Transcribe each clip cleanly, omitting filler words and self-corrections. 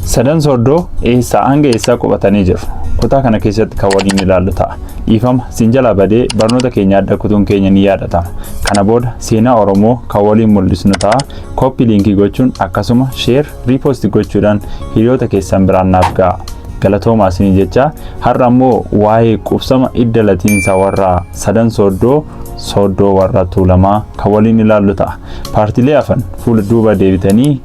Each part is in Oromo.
Sadan Sooddoo eessaa hanga eessaa qubatanii jiru? Kutaa kana keessatti kan waliin ilaallu ta'a. Dhiifama sin jalaa badee barnoota keenya adda kutuun keenya ni yaadatama. Kana booda seenaa Oromoo kan waliin mul'isnu ta'a. Copy link gochuun akkasuma share, repost gochuudhaan hiriyoota keessan biraan naaf ga'a. Galatoomaa isinii jecha har'a ammoo waa'ee qubsama idda latiinsa warra Sadan Sooddoo, Sooddoo warra Tuulamaa kan waliin ilaallu ta'a. Paartilee hafan fuula duuba deebitanii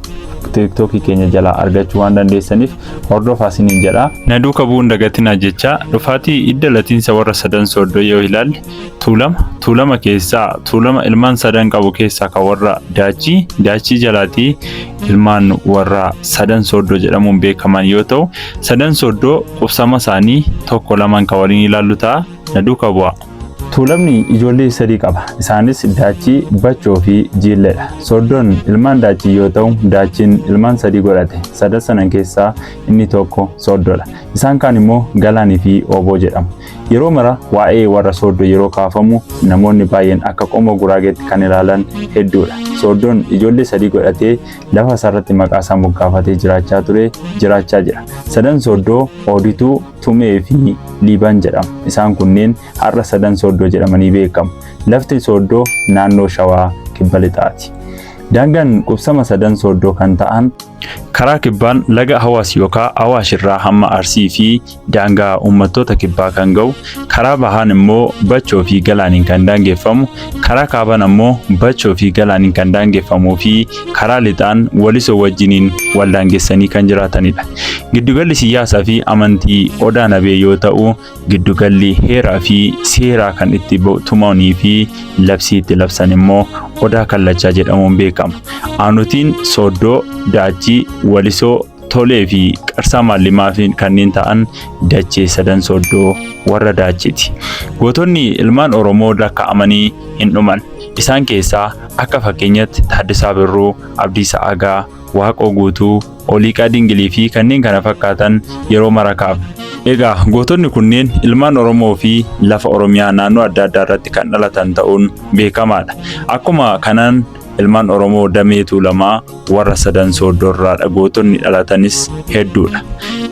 TikTokii keenya jalaa argachuu waan dandeessaniif hordofaa isiniin jedha. Na duuka bu'uun dagatinaa jecha dhufaatii idda latiinsa warra Sadan Sooddoo yoo ilaalle Tuulama, Tuulama keessaa Tuulama ilmaan sadan qabu keessaa kan warra Daachii, Daachii jalaatii ilmaan warra Sadan Sooddoo jedhamuun beekaman yoo ta'u, Sadan Sooddoo qubsama isaanii tokko lamaan kan waliin ilaallu ta'a. Na duuka bu'aa. Tuulamni ijoollee sadii qaba. Isaanis Daachii, Bachoo fi Jiilleedha. Sooddoon ilmaan Daachii yoo ta'u, Daachiin ilmaan sadii godhate. Sadan sanan keessaa inni tokko Sooddoodha. Isaan kaan immoo Galaanii fi Ooboo jedhamu. Yeroo mara waa'ee warra Sooddoo yeroo kaafamu namoonni baay'een akka qomoo Guraageetti kan ilaalan hedduudha. Sooddoon ijoollee sadii godhatee lafa isaarratti maqaa isaa moggaafatee jiraachaa ture, jiraachaa jira. Sadan Sooddoo Oodituu, Tumee fi Liiban jedhamu. Isaan kunneen har'a Sadan Sooddoo jedhamanii beekamu. Lafti Sooddoo naannoo Shawaa Kibba Lixaati. Daangaan qubsama Sadan Sooddoo kan ta'an karaa kibbaan laga Hawaas yookaa Awaash irraa hamma Arsii fi daangaa uummattoota kibbaa kan ga'u, karaa bahaan immoo Bachoo fi Galaaniin kan daangeffamu, karaa kaabaan ammoo Bachoo fi Galaaniin kan daangeffamuu fi karaa lixaan Walisoo wajjiniin wal daangessanii kan jiraatanidha. Giddugalli siyyaasaa fi amantii Odaa Nabee yoo ta'u, giddugalli heeraa fi seeraa kan itti tumanii fi labsii itti labsan immoo Odaa Kallachaa jedhamuun beekama. Aanotiin Sooddoo, Daachii, Walisoo, Tolee fi Qarsaa Maallimaa fi kanneen ta'an dachee Sadan Sooddoo warra Daachiiti. Gootonni ilmaan Oromoo lakkaa'amanii hin dhuman. Isaan keessaa akka fakkeenyatti Taaddasaa Birruu, Abdiisaa Agaa, Waaqoo Guutuu, Oliiqaa Dingilii fi kanneen kana fakkaatan yeroo mara kaafna. Egaa gootonni kunneen ilmaan Oromoo fi lafa Oromiyaa naannoo adda addaa irratti kan dhalatan ta'uun beekamaadha. Akkuma kanaan ilmaan Oromoo damee Tuulamaa warra Sadan Sooddoo irraadha gootonni dhalatanis hedduudha.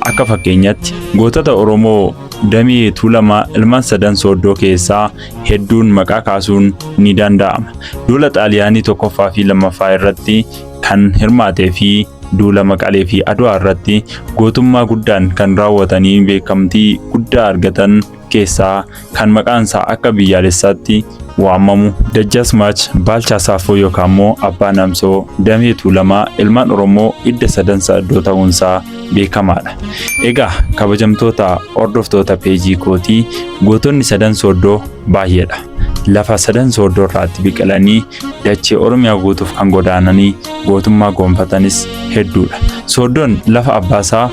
Akka fakkeenyatti gootota Oromoo damee Tuulamaa ilmaan Sadan Sooddoo keessaa hedduun maqaa kaasuun ni danda'ama. Duula Xaaliyaanii tokkoffaa fi lammaffaa irratti kan hirmaatee fi duula Maqalee fi Adwaa irratti gootummaa guddaan kan raawwatanii beekamtii guddaa argatan keessaa kan maqaansaa akka biyyaalessaatti waamamu Dajjaasmaach Baalchaa Saafoo yookaan immoo Abbaa Namsoo damee Tuulamaa ilmaan Oromoo idda Sadan Saaddoo ta'uunsaa beekamaadha. Egaa kabajamtoota hordoftoota peejii kootii gootonni Sadan Sooddoo baay'eedha. Lafa Sadan Sooddoo irraatti biqilanii dachee Oromiyaa guutuuf kan godaananii gootummaa goonfatanis hedduudha. Sooddoon lafa abbaasaa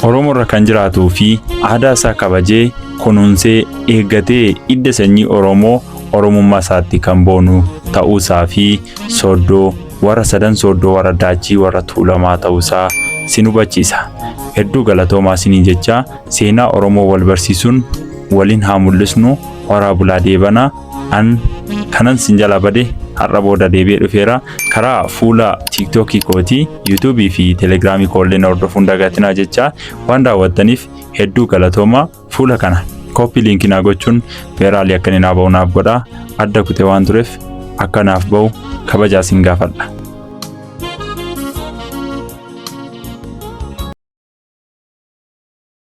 Oromoo irra kan jiraatuu fi aadaa isaa kabajee kunuunsee eeggatee idda sanyii Oromoo Oromummaa isaatti kan boonu ta'uusaa fi Sooddoo warra Sadan Sooddoo warra Daachii warra Tuulamaa ta'uusaa sin hubachiisa. Hedduu galatoomaa isiniin jecha seenaa Oromoo wal barsiisuun waliin haa mul'isnu. Horaa bulaa deebana. An kanan sin jalaa bade har'a booda deebi'ee dhufeera. Karaa fuula TikTokii kootii, YouTubeii fi Telegramii koollee na hordofuun dagatinaa jecha waan daawwattaniif hedduu galatoomaa. Fuula kana copy link naa gochuun viralii akka inni naa ba'u naaf godhaa. Adda kutee waan tureef akka naaf ba'u kabajaa sin gaafadha.